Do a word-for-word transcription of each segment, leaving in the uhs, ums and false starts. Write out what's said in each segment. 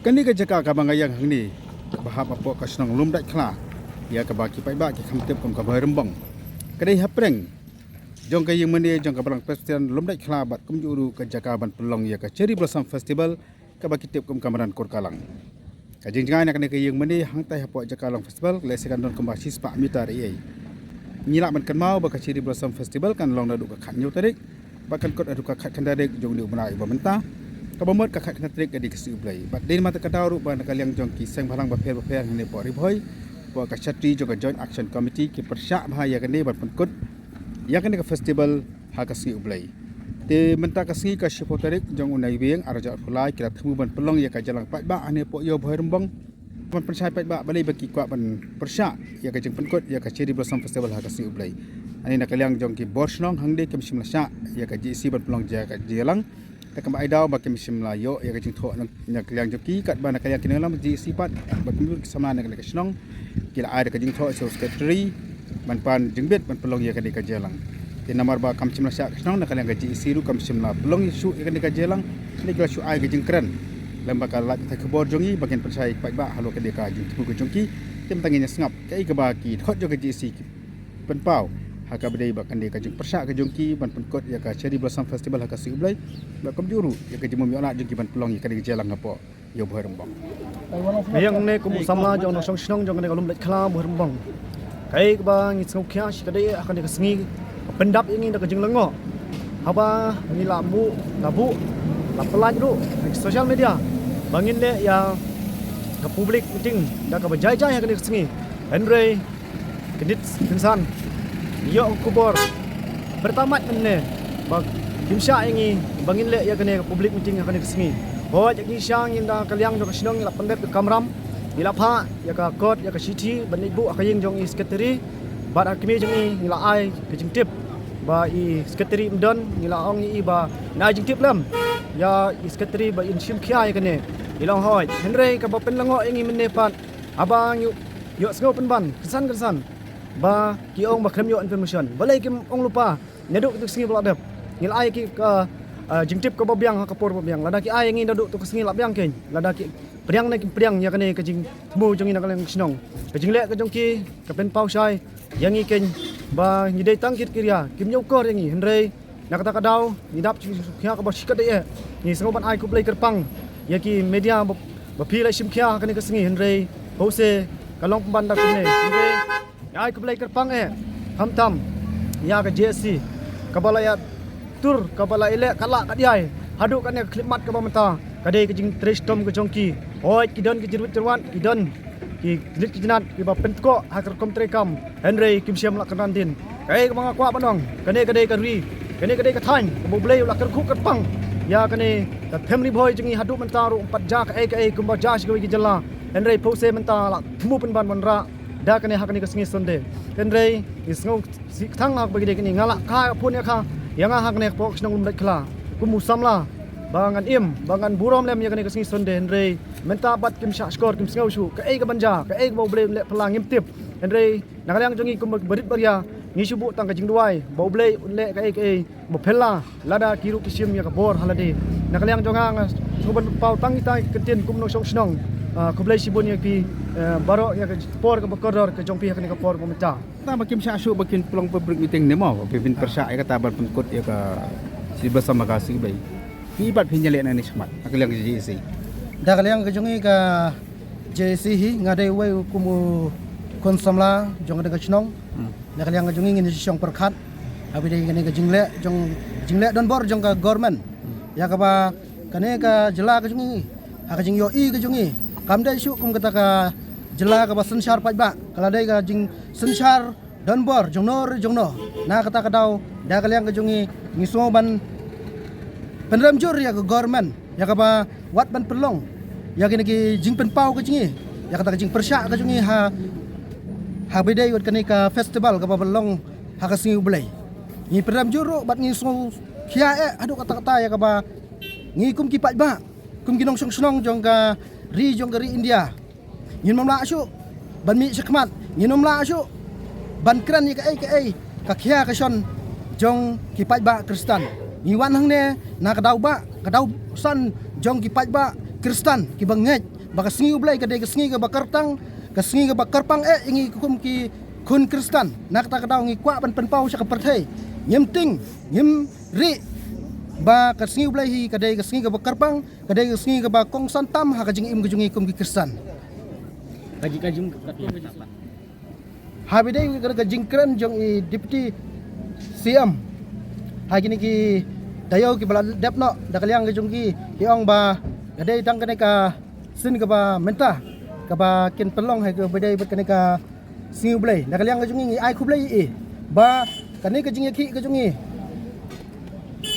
Kane ka jaka kaba nga ïeng hangne, kaba hap hapoh ka shnong Lumdaitkhla, ïa kaba ki paidbah ki kham tip kum ka Bhoirymbong, ka dei hapdeng jong ka ïing mane jong ka Balang Presbyterian Lumdaitkhla bad kumjuh ruh ka jaka ban pynlong ïa ka Cherry Blossom Festival, kaba ki tip kum ka Madan Kurkalang. Ka jingjngai na kane ka ïing mane hangtai hapoh jaka long festival, lehse kan don kumba shispah mitar ei ei. Ngi lah ban kynmaw ba ka Cherry Blossom Festival kan long naduh ka khathynñiew tarik bad kan kut haduh ka khatkhyndai tarik jong une u bnai uba mynta, kaba mut ka khatkhyndai tarik ka dei ka Sngi U Blei. Bad dei namar kata ka daw ruh ba na ka liang jong ki seng bhalang bapher bapher hangne hapoh Ri Bhoi, hapoh ka shatri jong ka Joint Action Committee, ki pyrshah bha ïa kane ban pynkut ïa kane ka festival ha ka Sngi U Blei. Te mynta ka sngi ka shiphew tarik jong une u bnai ar hajar arphew lai, ki la thmu ban pynlong ïa ka jingïalang paidbah hangne hapoh ïew Bhoirymbong, ban pynshai paidbah balei ba ki kwah ban pyrshah ïa ka jingpynkut ïa ka Cherry Blossom Festival ha ka Sngi U Blei. Hangne na ka liang jong ki bor shnong hangne kim shym la shah ïa ka J A C ban pynlong ïa ka jingïalang. Te kumba ai daw ba kim shym la ïoh ïa ka jingthoh na, na ka liang jong ki, katba na ka liang ki nongïalam J A C pat bad kumjuh ki samla na kane ka shnong, ki la ai da ka jingthoh sha u secretary ban pan jingbit ban pynlong ïa kane ka jingïalang. Te namar ba kam shym la shah ka shnong, na ka liang ka J A C ruh kam shym la pynlong shuh ïa kane ka jingïalang. Te ki la shu ai ka jingkren lem bad ka lait pathai khubor jong ngi ba kin pynshai paidbah halor kane ka jingthmu ka jong ki. Te mynta ngin ïa sngap kaei kaba ki dkhot jong ka J A C ki pynpaw ha kaba dei bad kane ka jingpyrshah ka jong ki ban pynkut ïa ka Cherry Blossom Festival ha ka Sngi U Blei, bad kumjuh ruh ïa ka jingmyntoi jong ki ban pynlong ïa kane ka jingïalang hapoh ïew Bhoirymbong. Nga ïeng hangne kum u samla jong nongshong shnong jong kane ka Lumdaitkhla Bhoirymbong. Kaei kaba ngi sngewkhia shi katdei ha kane ka sngi, ka pyndap ïa ngi da ka jinglyngngoh haba ngi la buh, la buh, la pyllait ruh ha social media ba ngin leh ïa ka public meeting da kaba jai jai ha kane ka sngi. Hynrei kyndiat kynsan ngi ïoh ka khubor pyrta mat mynne ba kim shah ïa ngi ba ngin leh ïa kane ka public meeting ha kane ka sngi. Hooid, ngi sha ngin da ka liang jong ka shnong ngi la pyndep ka kamram, ngi la phah ïa ka kot, ïa ka shithi ban leit buh ha ka ïing jong i secretary. Bad ha kmie jong i ngi la ai ka jingtip ba i secretary ym don, ngi la ong ïa i ba ngan ai jingtip lem ïa i secretary ba in shim khia ïa kane. I la ong hooid. Hynrei kaba pynlyngngoh ïa ngi mynne pat haba ngi ïohsngew pynban kynsan kynsan ba ki ong ba khlem ïoh information. Balei kim ong lypa naduh tu ka sngi ba la dep? Ngi la ai ki ka, ah, jingtip kaba biang ha ka por ba biang. Lada ki ai ïa ngi naduh tu ka sngi la biang keiñ, lada ki pdiang ne kim pdiang ïa kane ka jingthmu jong ngi na ka liang ka shnong. Ka jingleh ka jong ki ka pynpaw shai ïa ngi keiñ ba ngi dei tang ki rit ki ria, kim ñiewkor ïa ngi. Hynrei na kata ka daw ngi dap jingshim khia kaba shi katdei eh. Ngi sngewbha ban ai khublei kyrpang ïa ki media ba, ba phi la shim khia ha kane ka sngi, hynrei pause ka long pynban da kumne. Hynrei ngi ai khublei kyrpang eh khamtam ïa ka J A C kaba la ïa tur, kaba la ïaleh katba lah katba ïai haduh kane ka khyllipmat kaba mynta. Ka dei ka jingtrei shitom ka jong ki. Hooid, ki don ki jingwit jingwan, ki don ki jingwit ki jinat kiba pynkoh ha ka rukom treikam, hynrei kim shym la kynran dien. Kaei kaba nga kwah ban ong, kane ka dei ka ri, kane ka dei ka thaiñ kaba U Blei u la kyrkhu kyrpang ïa kane ka them Ri Bhoi jong ngi. Haduh mynta ruh ym pat jia kaei kaei kumba jia sha kawei ka jylla. Hynrei pause mynta la thmu pynban ban rah da kane ha kane ka sngi Sunday. Hynrei ngi sngew sih kthang ha kaba ki dei kine, nga la kha ka phone ïa ka, ïa nga ha kane ka pok shnong Lumdaitkhla kum u samla ba ngan im, ba ngan burom lem ïa kane ka sngi Sunday. Hynrei mynta pat kim shah shkor, kim sngew shuh kaei ka ban jia, kaei kaba U Blei un leh phylla ngim tip. Hynrei na ka liang jong ngi kum ba rit ba ria ngi shu buh tang ka jingduwai ba U Blei un leh kaei kaei ba phylla lada ki ruh ki shim ïa ka bor ha lade. Na ka liang jong nga nga sngewbha ban paw tang ita ki ktien kum nongshong shnong. Ah, khublei shibun ïa phi, eh, baroh ïa ka por kaba kordor ka jong phi ha kane ka por ba mynta. Tang ba kim shah shuh ba kin pynlong public meeting ne mo, ba phin pyrshah ïa kata ban pynkut ïa ka Cherry Blossom ha ka Sngi U Blei. Phi pat phin ïaleh nangne shakhmat na ka liang ka J A C? Da ka liang ka jong ngi ka J A C hi, nga dei uwei kum u khun samla jong ka shnong. Hmm. Na ka liang ka jong ngi ngin ïa shong pyrkhat ha ba dei kane ka jingleh jong, jingleh donbor jong ka government. Ïa kaba kane ka jylla ka jong ngi, ha ka jingïohi ka jong ngi, kam dei shuh kum kata ka jylla kaba synshar paidbah, ka la dei ka jingsynshar donbor jongno re jongno. Na kata ka daw da ka liang ka jong ngi ngi sngew ban pynrem jur ïa ka government ïa kaba wat ban pynlong ïa kine ki jingpynpaw ka jong ngi, ïa kata ka jingpyrshah ka jong ngi ha, ha ba dei wat kane ka festival kaba ban long ha ka Sngi U Blei. Ngi pynrem jur ruh bad ngi sngewkhia eh haduh katta katta ïa kaba ngi kum ki paidbah, kum ki nongshong shnong jong ka ri, jong ka ri India, ngin ym lah shuh ban mih shakhmat, ngin ym lah shuh ban kren ïa kaei kaei ka khia ka shon jong ki paidbah Khristan. Ngi wan hangne na ka daw ba, ka daw san jong ki paidbah Khristan kiba ngeit ba ka sngi U Blei ka dei ka sngi kaba kyrteng, ka sngi kaba kyrpang eh ïa ngi kum ki khun Khristan. Na kata ka daw ngi kwah ban pynpaw sha ka pyrthei. Ngim tieng, ngim rieh ba ka sngi U Blei hi ka dei ka sngi kaba kyrpang, ka dei ka sngi kaba kongsan tam ha ka jingim ka jong ngi kum ki Khristan. Ka jing ka jing ka jing Ha ba dei ka jingkren jong i Deputy C M ha kine ki taïew kiba la dep noh da ka liang ka jong ki, ki ong ba ka dei tang kane ka sien kaba mynta kaba kin pynlong ha kaba dei bad kane ka sngi U Blei. Da ka liang ka jong ngi ngi ai khublei ïa i ba kane ka jingïakhih ka jong ngi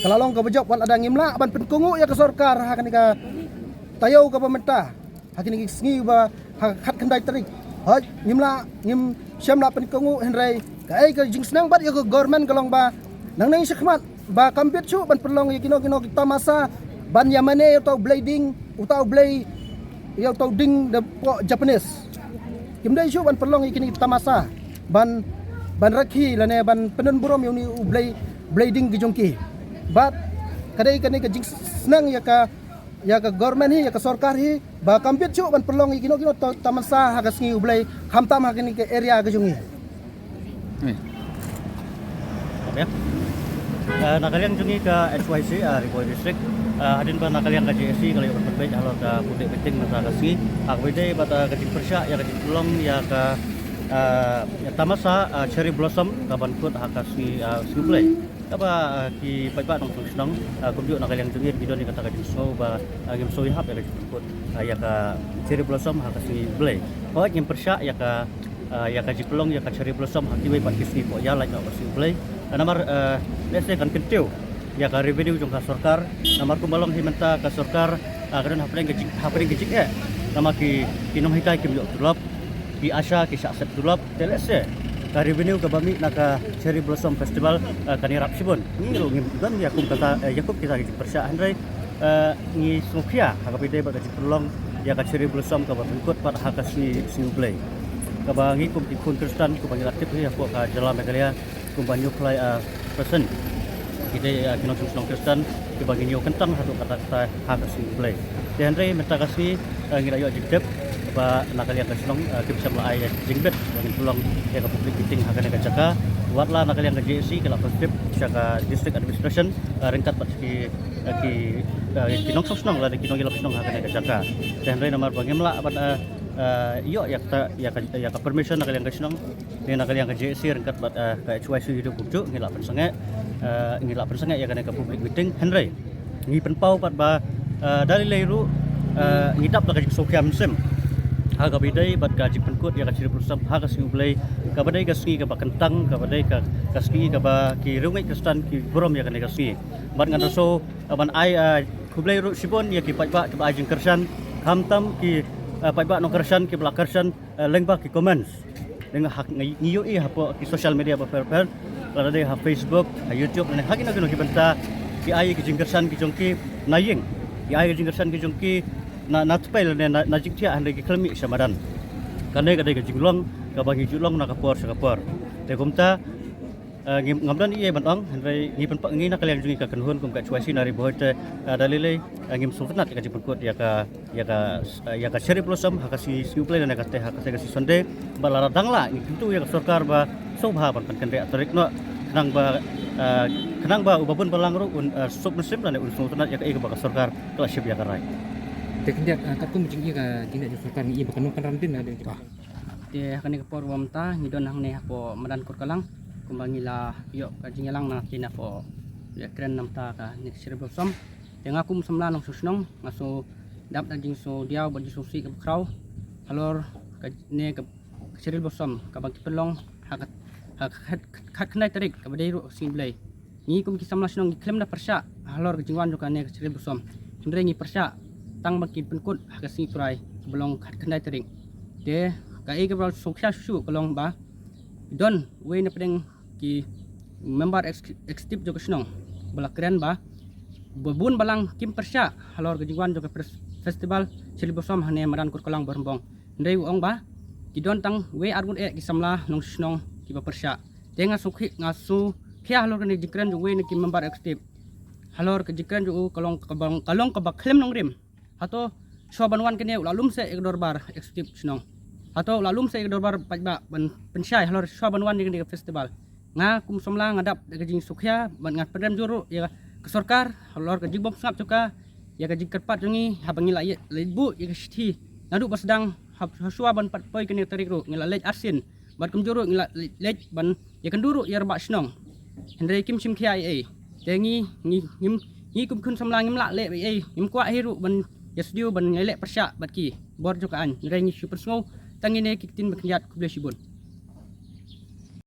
ka la long kaba jop wat lada ngim lah ban pynkohnguh ïa ka sorkar ha kane ka taïew kaba mynta. Ha kine ki sngi ba ha khatkhyndai tarik. Hooid, ngim lah, ngim shym lah pynkohnguh hynrei kaei ka jingsneng bad ïa ka government ka long ba nangne shakhmat ba kam bit shuh ban pynlong ïa kino kino ki tamasa ban ïa mane ïa uta u blei ding, uta u blei, ïa uta u ding da poh Japanese. Kim dei shuh ban pynlong ïa kine ki tamasa ban, ban rakhi lane ban pyndon burom ïa une u blei, blei ding ki jong ki. Bad ka dei kane ka jingsneng ïa ka ïa ka government hi, ïa ka sorkar hi ba kam bit shuh ban pynlong ïa kino kino ta-, tamasa ha ka sngi U Blei, khamtam ha kine ka area ka jong ngi. Hmm. Okey. Eh, na ka liang jong ngi ka H Y C, ah, Ri Bhoi District, ah, hadien ba na ka liang ka J A C ka la ïoh ban pynbeit halor ka public meeting mynta ka sngi, ah, kaba ïadei bad, ah, ka jingpyrshah ïa ka jingpynlong ïa ka, ah, ïa tamasa, ah, Cherry Blossom kaban kut ha ka sngi, ah, sngi U Blei. Kaba, ah, ki paidbah nongshong shnong, ah, kumjuh na ka liang jong ngi ki don ïa kata ka jingsngew ba, ah, ngim sngew ïahap ïa ka jingpynkut, ah, ïa ka Cherry Blossom ha ka sngi U Blei. Hooid ngim pyrshah ïa ka, ah, ïa ka jingpynlong ïa ka Cherry Blossom ha kiwei pat ki sngi hapoh ïa lait noh ka sngi U Blei. Ah, namar, ah, lehse kan kyntiew ïa ka revenue jong ka sorkar. Namar kumba long hi mynta ka sorkar, ah, ka don hapdeng ka jing, hapdeng ka jingeh. Namar ki, ki nonghikai kim ïoh tulop. Ki ASHA ki shah set tulop, te lehse ka revenue kaba mih na ka Cherry Blossom Festival, eh, kan ïarap shibun. Ngi ruh ngim don ïa kum kata, eh, ïa kum kita ki jingpyrshah hynrei, eh, ngi sngewkhia ha kaba ïadei bad ka jingpynlong ïa ka Cherry Blossom kaba pynkut pat ha ka sngi, sngi U Blei. Kaba ngi kum ki khun Khristan kaba ngi la tip hi hapoh ka jylla Meghalaya, kumba hynñiewphew lai, ah, percent ki dei, ah, ki nongshong shnong Khristan kiba ngi ñiew kyntang haduh katta katta ha ka sngi U Blei. Te hynrei mynta ka sngi, ah, ngi la ïoh jingtip ba na ka liang ka shnong, ah, kim shym la ai jingbit ba ngin pynlong ïa ka public meeting ha kane ka jaka. Wat la na ka liang ka J A C ka la pyntip sha ka District Administration, ah, ryngkat bad ki, ah, ki, ah, ki nongshong shnong lane ki nongïalam shnong ha kane ka jaka. Te hynrei namar ba ngim lah ban, ah, ah, ïoh ïa kata, ïa ka, ïa ka permission na ka liang ka shnong, ne na ka liang ka J A C ryngkat bad, eh, ka H Y C hi ruh kumjuh ngi la pynsangeh, eh, ngi la pynsangeh ïa kane ka public meeting hynrei ngi pynpaw pat ba, eh, da lei lei ruh, eh, ngi dap da ka jingsngewkhia mynsiem ha kaba ïadei bad ka jingpynkut ïa ka Cherry Blossom ha ka sngi U Blei, kaba dei ka sngi kaba kyntang, kaba dei ka, ka sngi kaba ki riewngeit Khristan ki burom ïa kane ka sngi. Bad ngan da shu, eh, ban ai, eh, khublei ruh shibun ïa ki paidbah kiba ai jingkyrshan, khamtam ki, eh, paidbah nongkyrshan kiba la kyrshan, eh, lyngba ki comments. Lyngba ha, ngi, ngi ïohi hapoh ki social media bapher bapher, lada dei ha Facebook, ha YouTube, lane ha kino kino ki bynta, ki ai ki jingkyrshan ki jong ki na ïing, ki ai ki jingkyrshan ki jong ki na, na tpei lane na, na jingthiah hynrei ki khlem mih sha madan. Kane ka dei ka jinglong kaba ngi ju long na ka por sha ka por. Te kumta, eh, ngim, ngam don ei ei ban ong hynrei ngi pynpaw, ngi na ka liang jong ngi ka kynhun kum ka H Y C na Ri Bhoi te, eh, da lei lei, eh, ngim sngewtynnat ïa ka jingpynkut ïa ka ïa ka, ïa ka Cherry Blossom ha ka sngi, sngi U Blei lane kata ha ka, ka sngi Sunday. Bad lada dang lah ngi kyntu ïa ka sorkar ba sngewbha ban pynkynriah tarik noh khnang ba, eh, khnang ba uba bun balang ruh un, eh, suk mynsiem lane un sngewtynnat ïa kaei kaba ka sorkar ka la shim ïa ka rai. Te khyndiat, eh, katkum jingïa ka jingïa jong sorkar ngi ïa ba kan nang pynran din na dei. Te ha kane ka por ba mynta ngi don hangne hapoh madan Kurkalang kumba ngi la ïoh ka jingïalang na kine hapoh ïa kren na mynta kane ka Cherry Blossom. Te nga kum samla nongshong shnong nga shu dap da jingsngewdiaw bad jingsngewsih kaba khraw halor kane ka Cherry Blossom kaba ki pynlong ha ka, ha ka khat, khat, khatkhyndai tarik kaba dei ruh ka sngi Blei. Ngi kum ki samla shnong ngi khlem da pyrshah halor ka jingwan jong kane ka Cherry Blossom. Hynrei ngi pyrshah tang ba ki pynkut ha ka sngi Khurai kaba long khatkhyndai tarik. Te kaei kaba sngewkhia shuh shuh ka long ba don uwei na pdeng ki member ex-, executive jong ka shnong ba la kren ba ba bun balang kim pyrshah halor ka jingwan jong ka pres-, festival Cherry Blossom hangne madan Kurkalang Bahrembong. Hynrei u ong ba ki don tang wei arngut eh ki samla nongshong shnong kiba pyrshah. Te nga sngewkhia, nga sngewkhia halor kane ka jingkren jong uwei na ki member executive. Halor ka jingkren jong u ka long kaba, ka long kaba khlem nongrim. Hato Shuwa ban wan kane u la lum seh ïa ka dorbar executive shnong. Hato u la lum seh ïa ka dorbar paidbah ban pynshai halor shuwa ban wan ïa kane ka festival. Nga kum samla nga dap da ka jingsngewkhia bad nga pynrem jur ruh ïa ka sorkar halor ka jingbym sngap jong ka ïa ka jingkyrpad jong ngi haba ngi la ïa leit buh ïa ka shithi. Naduh ba sdang ha shuwa ban pat poi kane ka tarik ruh ngi la leit arsien bad kumjuh ruh ngi la leit ban ïakynduh ruh ïa rangbah shnong. Hynrei kim shim khia ei ei. Te ngi ngi ngim ngi kum khun samla ngim lah leh ei ei, ngim kwah hi ruh ban ïasdiaw ban ïaleh pyrshah bad ki bor jong ka aiñ. Hynrei ngi shu pynsngew tang ine ki ktien ba khyndiat. Khublei shibun.